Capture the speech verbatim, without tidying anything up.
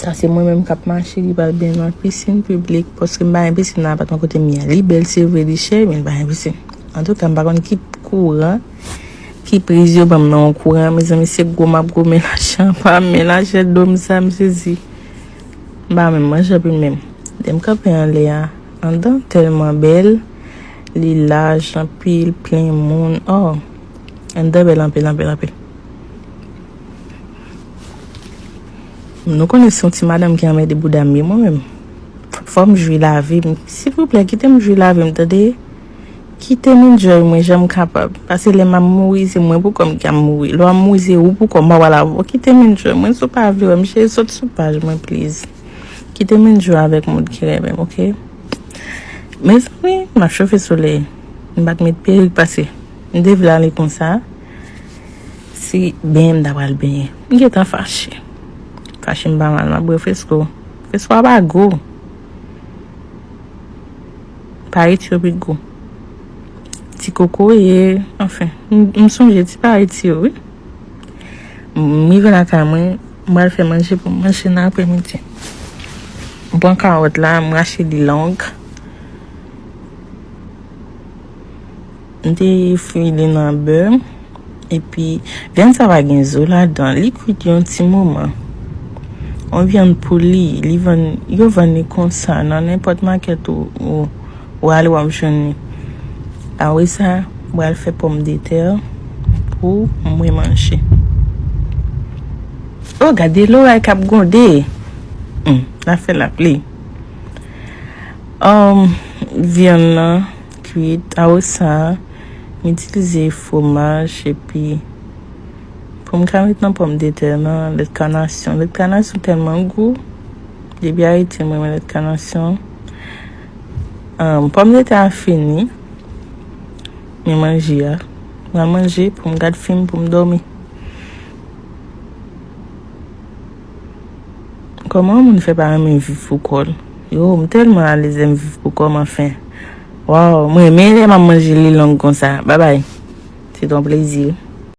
Sa se mwen menm k ap mache, li pral benyen nan pisin piblik, paske m pa gen pisin nan apatman kote m ye a. Li bèl, se vre, li chè, men li pa gen pisin. Antouka, m pa konn ki kouran, ki priz yo ban m nan yon kouran, mezanmi, se gwo m ap gwo, men lajan pa, men lajan do m sa, m sezi. M pa menm manje anpil menm. Lè m kanpe anlè a, anndan tèlman bèl, li laj anpil, plen moun. Oh, anndan bèl anpil, anpil, anpil. Nou konnen se yon ti madanm ki anmède bouda m ye mwen menm. Fò m jwi lavi m. Silvouplè, kite m jwi lavi m, tande? Kite m enjoy mwen jan m kapab. Paske lè m ap mouri, se mwen pou kò m ki ap mouri. Lè w ap mouri, se ou pou kò w m pa pral avè w. Kite m enjoy mwen. Si w pa vle wè m, cheri, sot sou paj mwen, please. Kite m enjoy avèk moun ki renmen m, oke? Mezanmi, m ap chofe solèy. M pa t met perik pase. M te vle ale konsa. Si benyen m ta pral benyen. M gentan fache. Fache m pa mal, m ap bwè fresko. Fresko a pa gou. Pa Ayiti yo pi gou. Ti kokoye, anfen, m, m sonje ti pa Ayiti yo, wi. M rive lakay mwen, m pral fè manje pou m manje nan apremidi. M pran kawòt la, m rache li long. M te fri li nan bè. Epi, vyann sa pa gen zo ladan. Li kwit yon ti moman. On vyann pouli, li vann, yo vann li konsa nan nenpòt makèt ou, ou, ou ale w ap jwenn li. Apre sa, m pral fè pòmdetè pou mwen manje. Oh, gade loray k ap gwonde. Hmm, l ap fè lapli. Um, vyann nan kwit, apre sa, m itilize fwomaj epi pou m ka met nan pòmdetè nan lèt kanasyon. Lèt kanasyon tèlman gou. Depi Ayiti, mwen renmen lèt kanasyon. Um, pòmdetè a fini. Men manje a. M pral manje pou m gad fim, pou m dòmi. Kòman yon moun fè pa renmen viv pou kò l? Yo, m tèlman alèz lè m viv pou kò m, anfen. Waw, m renmen lè m ap manje li long konsa. Babay. Se t on plezi.